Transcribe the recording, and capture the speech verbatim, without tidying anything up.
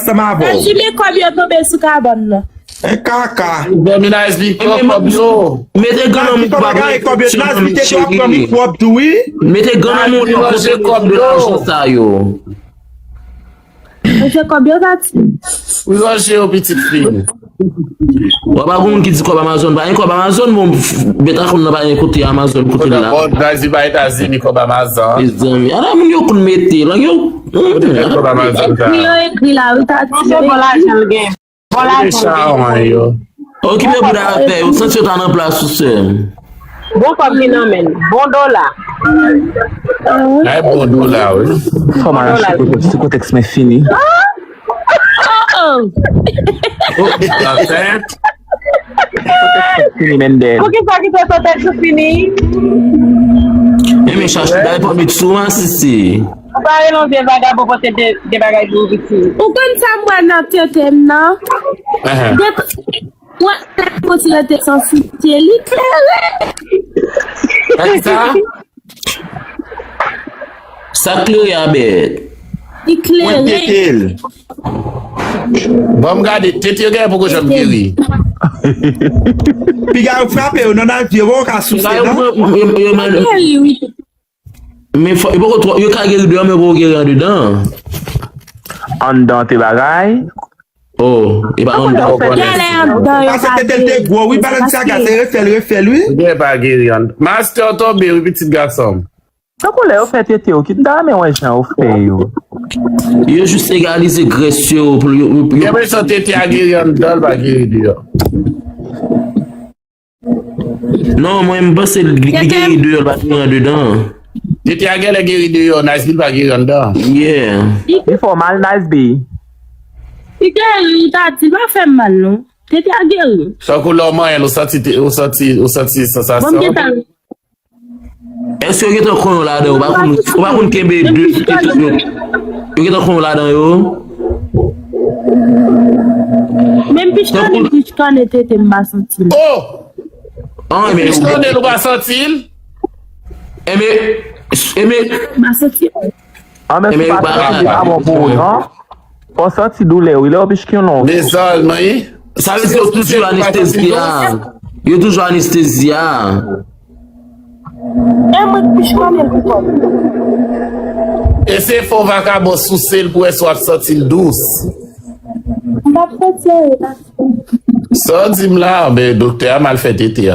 ansanm avè w. Jimmy, kòb yo tonbe sou kabann nan. E kaka. Dominize li pran kòb yo. Mete granmoun ki pa gen kòb yo, Nazmi te dwe pran mikwòb tou, wi. Mete granmoun yo kote kòb de lajan sa yo. Mete kòb yo, Tati. Wi, ranje yo, pitit fi. Wè, pa gen moun ki di kòb Amazon, pa gen kòb Amazon, bon, bèt akòm nan pa gen kote Amazon, kote l la. Bon, Nazmi pa Etazini, kòb Amazon. Mezanmi, ala moun yo konn mete, lang yo. Kote kòb Amazon sa? Ekri yo, ekri la, wi, Tati. Bon lajan l gen. Bon lajan l gen. Okipe bouda afè yo, santi yo ta nan plas ou, sè m. Bon kòb vin nan men l. Bon dola. Ay, bon dola, wi. Fò m al achte sou kotèks mwen fini. Oh, oh. Oh, sa fèt. Fini, Mendel. Poukisa ki te sou tèks ou fini? E men chache bay pòmit sou masisi. Ou pa rele yon vye vagabon pote de, de bagay pou ou piti. Ou konn sa m wè nan tete m nan? Ahan. De, mwen, mwen ti rete san site, li klere. Sa ki sa? Sa klere a bèt. Li klere. Mwen tete l. Ban m gade, tete yo genyen poko janm geri. Piga yo frape yo nan navye, yo poko ka souse, non? Yo, yo, yo, yo, geri, wi. Men fò, yo poko twò, yo ka geri deyò, men yo poko geri andedan. Anndan te bagay. Oh, e pa anndan. Genlè anndan yo pa geri. Paske tete l te gwo, wi, Balenciaga, se refè l, refè l, wi. Genlè pa geri anndan. Master tonbe, wi, pitit gason m. Tankou lè yo fè tete yo, ki m ta renmen wè jan yo fè yo. Yo jis egalize grès yo, pou yo, yo, yo. Gen enpresyon tete a geri anndan, l pa geri deyò. Non, mwen, m panse li, li geri deyò, l pa geri andedan. Tete a genlè geri deyò, Nice B pa geri anndan. Yeah. Li fè w mal, Nice B. Li geri, ou ta di, pa fè m mal, non. Tete a geri. Tankou lè w manyen l, ou santi te, ou santi, ou santi sansasyon. Bon, m gentan. Èske yo gentan konn yo ladan? Ou pa konn, ou pa konn kenbe de tete yo. Yo gentan konn yo ladan yo. Menm pichkan, pichkan tete m pa santi l. Oh! An, men pichkan nou pa santi l? Enben, enben. M pa santi l. An, men si pa santi l, li pa bon pou ou, non? Fò w santi doulè, wi, lè w pichke yon non. Mezanmi. Sa vle di yo toujou anestezi a. Yo toujou anestezi a. E mwen k pichkannen l pou kòb. Eseye fè yon vakabon souse l pou wè si w ap santi l dous. M p ap santi anyen. Sa w di m la, men doktè a mal fè tete a.